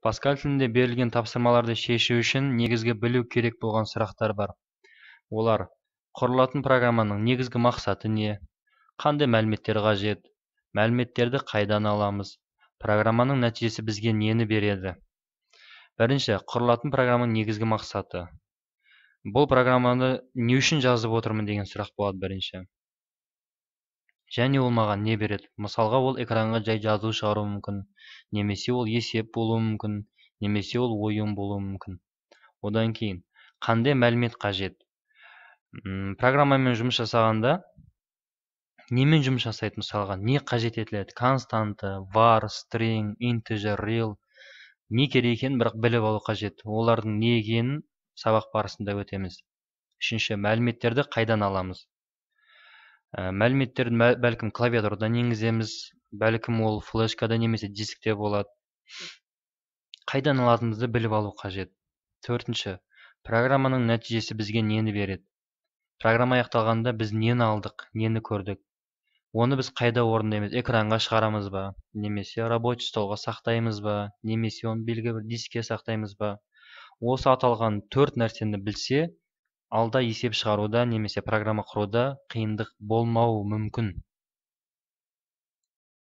Паскаль тілінде берілген тапсырмаларды шешу үшін негізгі білу керек болған сұрақтар бар. Олар: құрылатын программаның негізгі мақсаты не, қандай мәліметтер қажет, мәліметтерді қайдан аламыз, программаның нәтижесі бізге нені береді. Бірінші, құрылатын программаның негізгі мақсаты. Бұл программаны не үшін жазып отырмын деген сұрақ болады бірінші. Және ол маған не береді? Мысалға, ол экранға жай жазу шығаруы мүмкін, немесе ол есеп болуы мүмкін, немесе ол ойын болуы мүмкін. Одан кейін қандай мәлімет қажет? Программамен жұмыс жасағанда немен жұмыс жасайды, мысалға, не қажет етіледі? Константа, var, string, integer, real, не керек екенін бірақ біліп алу қажет. Олардың не екенін сабақ барысында өтеміз. Үшінші, мәліметтерді қайдан аламыз? Мәліметтерді бәлкім клавиатурадан енгіземіз, бәлкім ол флешкада немесе дискте болады. Қайдан алатынымызды біліп алу қажет. Төртінші, программаның нәтижесі бізге нені береді? Программа аяқталғанда біз нені алдық, нені көрдік? Оны біз қайда орындаймыз? Экранға шығарамыз ба, немесе рабочий столға сақтаймыз ба, немесе оны белгілі бір дискке сақтаймыз ба? Осы аталған төрт нәрсені білсе, алда есеп шығаруда немесе программа құруда қиындық болмауы мүмкін.